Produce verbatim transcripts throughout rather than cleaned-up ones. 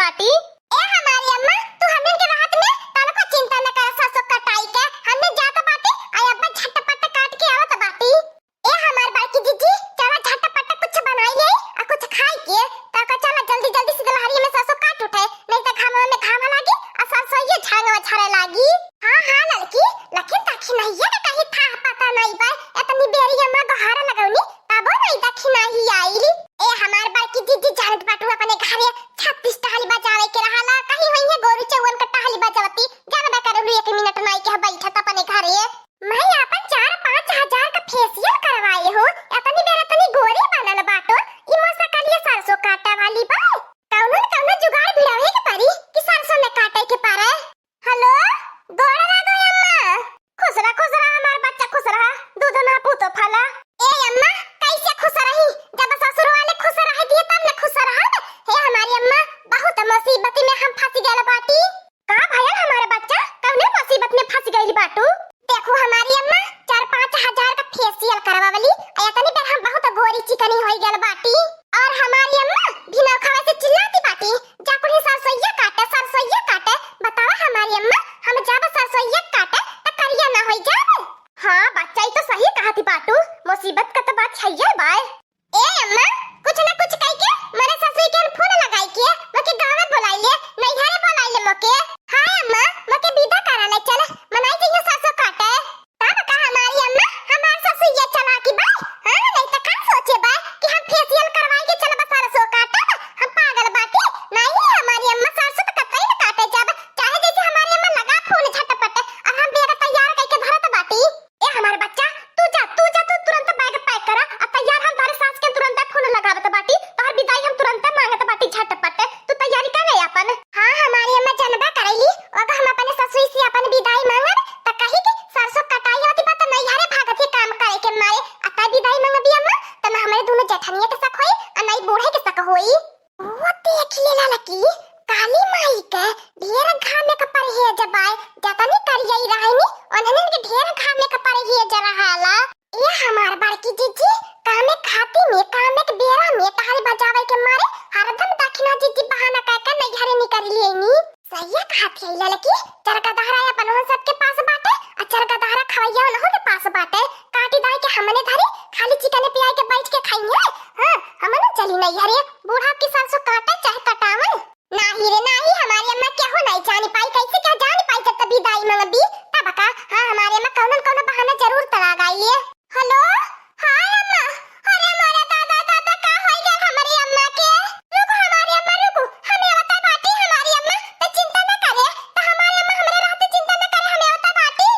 बाटी। ए हमारी अम्मा, तू हमन के रहत में तनको चिंता न कर सरसों कटाई के, हमने जात बाटी, आ अब्बा झटपट काट के आवत बाटी। ए हमार बड़की जीजी, चला झटपट कुछ बनाई ले, आ कुछ खाई के, तब का चला जल्दी जल्दी से दुलहरी में सरसों काट उठे, नहीं तो घामवा में घाम लागी, आ सरसों ये झांगवा झरे लागी। हाँ, हाँ ललकी, लेकिन दखिनहिया के कहीं था पता नहीं बा, इतनी बेरी अम्मा गोहार लगौनी, तबो नहीं दखिनही आइली। ए हमार बड़की जीजी, जानत बाटू अपने घरे छत्तीस टहली बजावे के रहाला, कहीं होई है गोरू चौवन का टहली बजावती, जानबे करलू एक मिनट नहीं के बैठत अपने घरे। मैं आपन चार पाँच हजार का फेशियल करवाए हो, इतनी बेर इतनी गोरी बनल बाटो, ई मोसा कलिए सरसों काटे वाली बा। कौनो न कौनो जुगाड़ भिड़ावे के परी कि सरसों में काटे के परे। हेलो, गोड़ लागो अम्मा। खुश रहा, खुश रहा हमार बच्चा, खुश रहा, दूध ना पूतो फला। ए अम्मा, कैसे खुश रही, जब ससुर वाले खुश रह दिए तब न खुश रहा। हे हमारी अम्मा, बहुत मुसीबत में हम फंस गए बाटी। का भयल हमारे बच्चा, कौने मुसीबत में फंस गइल बाटू? देखो हमारी अम्मा, चार पाँच हजार का फेशियल करवावली, आ इतनी बेर हम बहुत गोरी चिकनी होई गल बाटी। और हमारी अम्मा बिना खावे से चिल्लाती बाटी, "जा कुड़ी सरसोइया काटे, सरसोइया काटे।" बतावा हमारी अम्मा, हम जाब सरसोइया काटे त करिया ना होई जाब। हाँ बच्चा, ई तो सही कहती बाटू, मुसीबत का तो बात है ये बाय। ए अम्मा, कुछ ना कुछ कह के मरे ससुई के फोन लगाई के, मोके गाँव में बोलाई ले, नैहरे बोलाई ले मोके। हाँ अम्मा, मोके विदा करा ले चल, मनाई जइयो सरसों काटे। तब का हमारी अम्मा, हमार ससुइया चला की बाई, हाँ, नहीं तो का सोचे बाई कि हम फेशियल करवाई के चल बस सरसों काटे, हम पागल बाटी। नहीं हमारी अम्मा, सरसों तो कतई न काटे जाब, चाहे जैसे हमारी अम्मा लगा फोन झटपट, और हम बेग तैयार करके धरत बाटी। ए हमारे बच्चा, तू जा, तू जा, तू तुरंत बैग पैक करा, आ तैयार हम तोहरे सास के तुरंत फोन लगावत बाटी, तोहर विदाई हम तुरंत मांगत बाटी झटपट। तू तैयारी कर ले अपन। हाँ, हमारी अम्मा जनबा करैली, अगर हम अपने ससुई से अपन विदाई मांगब, त कही कि सरसों कटाई होती बा, त नैहरे भागत ही काम करे के मारे, आ तै विदाई मांगबी अम्मा, त न हमरे दोनों जेठनिया के शक होई, आ न ई बूढ़े के शक होई। ओ देख ले ललकी, काली माई के ढेर घामे के परहेज बाय, जतनी करियई रहनी, ओन्हनिन के ढेर घामे के परहेज रहाला। ए हमार बड़की जीजी, कामे खाती में, कामे के बेरा में टहल बजावे के मारे हरदम दखिना जीजी बहाना कह के नैहरे निकल लेनी। सहिया कहत है ललकी, चरका दहरा अपन उन सबके पास बाटे, आ चरका दहरा खवैया उनहु के पास बाटे। काटी दाई के हमने धरी, खाली चिकने पियाई के बैठ के खाइए। हाँ, हमने चली नैहरे, बूढ़ा की सरसों काटे चाहे कटावे। नाही रे नाही, हमारी अम्मा केहू नहीं जानी पाई, कैसे क्या जानी पाई जब तभी दाई मंगबी, तब का? हाँ, हमारी अम्मा कौनो न कौनो बहाना जरूर तलागाई है। हेलो, हाँ अम्मा। अरे मोरे दादा, दादा, का होई गल हमारी अम्मा के? रुको हमारी अम्मा, रुको, हम आवता बाटी हमारी अम्मा, तो चिंता न करे, तो हमारी अम्मा हमरे रहते चिंता न करे, हम आवता बाटी।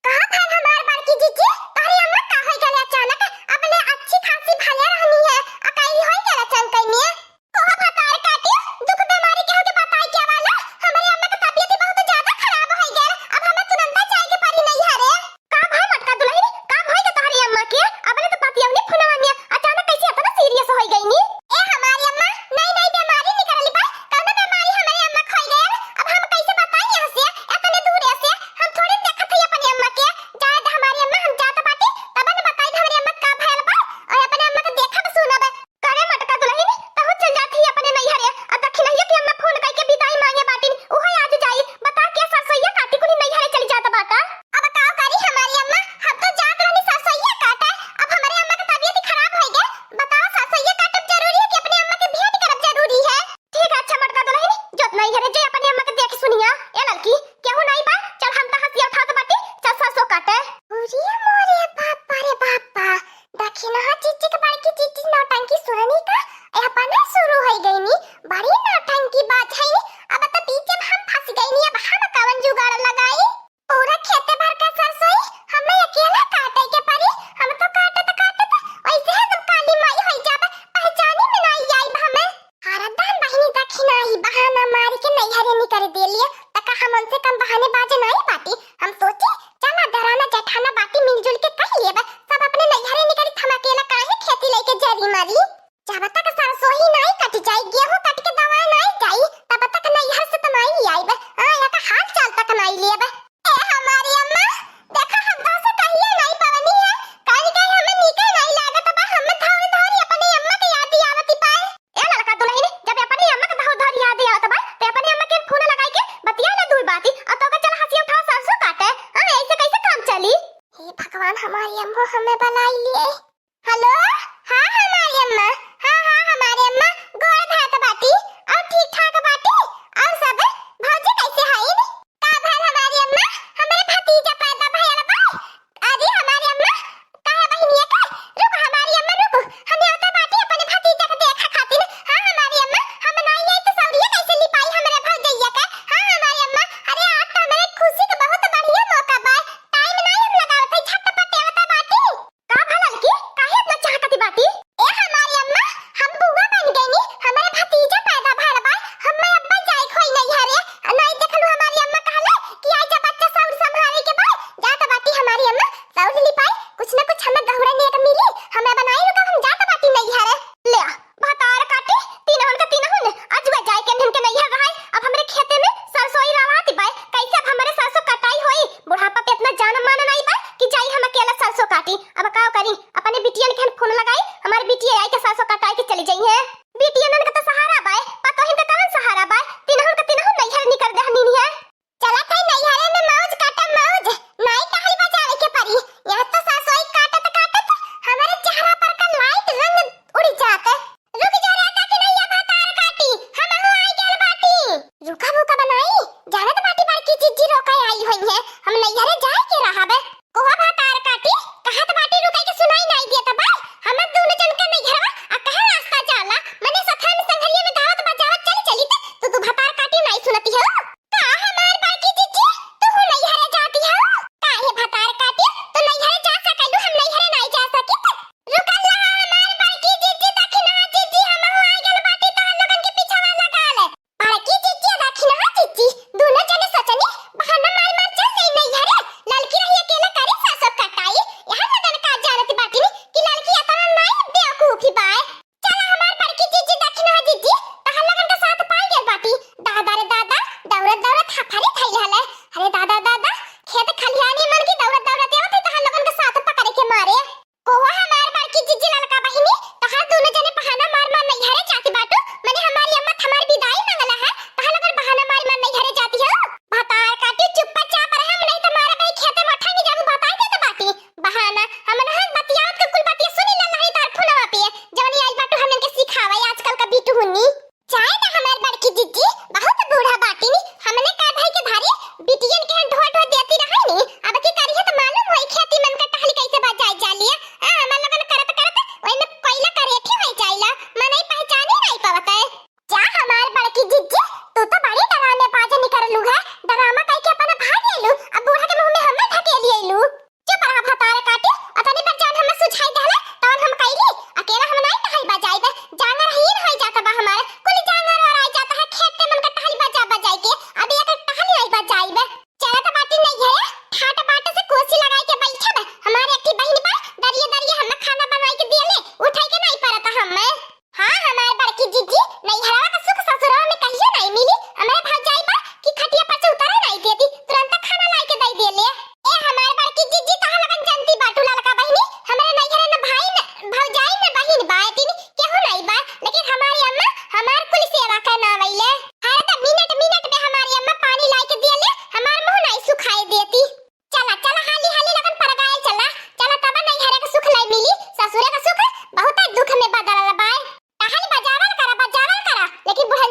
का भल हमार बड़की जीजी, तोहरी अम्मा का होई गले अचानक? अपने अच्छी खासी भले रहनी है, आ काई होई गले चंकैनिया? ओह भतार काटी, दुख बीमारी केहू के बताई के वाला? हमरे अम्मा के तबियत ही बहुत ज्यादा खराब होई गल, अब हमें तुरंत जाए के पड़ी नैहरे। का भा मटका दुलहिन, का भई के तोहरी अम्मा के? अपने तो बतियवनी फोनवा में, अचानक कैसे इतना सीरियस होई गईनी? ए हमारी अम्मा, नई नई बीमारी निकलली बा, कौनो बीमारी हमारी अम्मा खोई गयल, अब हम कैसे बताई यहाँ से, इतने दूर से, हम थोड़ी देखत हई अपनी अम्मा के, जाए दे हमारी अम्मा, हम जात बाटी, तब न बताई हमारी अम्मा का भयल बा, और अपने अम्मा के देखब सुनब। करे मटका दुलहिन, तहु चल जात ही अपने नैहरे, आ दखिनहिया के अम्मा फोन कइके विदाई मांगे बाटिन, उहो आज जाई, बता के सरसोइया काटी कुली नैहरे चली जात बाटा। अब का करी हमारी अम्मा, हम तो जात रहनी सरसोइया काटे, अब हमारे अम्मा के तबियत खराब होई गए, बताओ सरसोइया काटब जरूरी है कि अपने अम्मा के भेंट करब जरूरी है? ठीक है, अच्छा मटका दुलहिन, जोत नैहरे जे अपने अम्मा के देख सुनिया। ए ललकी, केहू नहीं बा, चल हम तो हंसिया उठात बाटी, चल सरसों काटे। अरे मोरे बापा रे बापा, दखिनहा जीजी के बड़की जीजी नौटंकी सुननी का, ए अपने शुरू होई गईनी, बड़ी नौटंकी बाज है नी, अब तो बीच में हम फंस गईनी, अब हम कवन जुगाड़ लगाई? पूरा खेते भर का सरसोई हमें अकेला काटे के पड़ी। हम तो काटत काटत वैसे ही हम काली माई होई जाब, पहचानी में ना आई हमें। हरदम बहिनी दखिना ही बहाना मार के नैहरे निकल देलिए, त का हम उनसे कम बहानेबाज नाई बाटी। हम सोचे चला दराना जेठाना बाटी मिलजुल के कह लेब, सब अपने नैहरे निकली, हम अकेला काहे खेती लेके जरी मरी। जब तक सरसोई नाई कट जाई, गेहूं कट के दवाई नाई जाई, तब तक नैहर से तो नाई ले आईब। हाँ, यहाँ का हाल चाल तक नाई लेब। ए हमारी अम्मा, देखा हम तो से कहिए नाई पवनी है, काहे कहे हमें नीके नाई लागत बा, हम धौरी धौरी अपनी अम्मा के याद आवती पाए। ए ललका दुलहिन, जब अपनी अम्मा के धौरी धौरी याद आवत बा, ते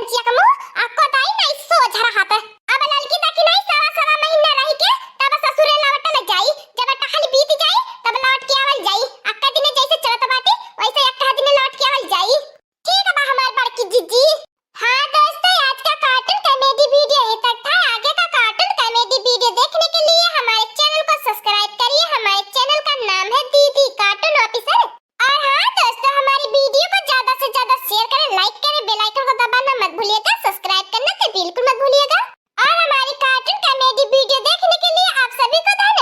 चिया का मुंह, आ कोताई नहीं सोझ रहा था। अब ललकी देखी नहीं, सवा सवा महीना रह के तब ससुरे लौटल जाई। जब टहल बीत जाई, तब लौट के आवल जाई। अक्का दिन जैसे चलत बाटे, वैसे अक्का दिन लौट के आवल जाई। ठीक बा हमार बड़की जीजी। हाँ दोस्तों, आज का cartoon comedy video यहीं तक था। आगे का cartoon comedy video देखने के लिए हमारे channel को subscribe करिए। हमारे channel का नाम है दीदी Cartoon Officer। और हाँ दोस्तों, हमारी video को ज्यादा से ज्यादा share करें, like करें, bell icon को दबाना मत भूलिएगा, subscribe करना तो बिल्कुल मत भूलिएगा। और हमारी cartoon comedy video देखने के लिए आप सभी को धन्यवाद।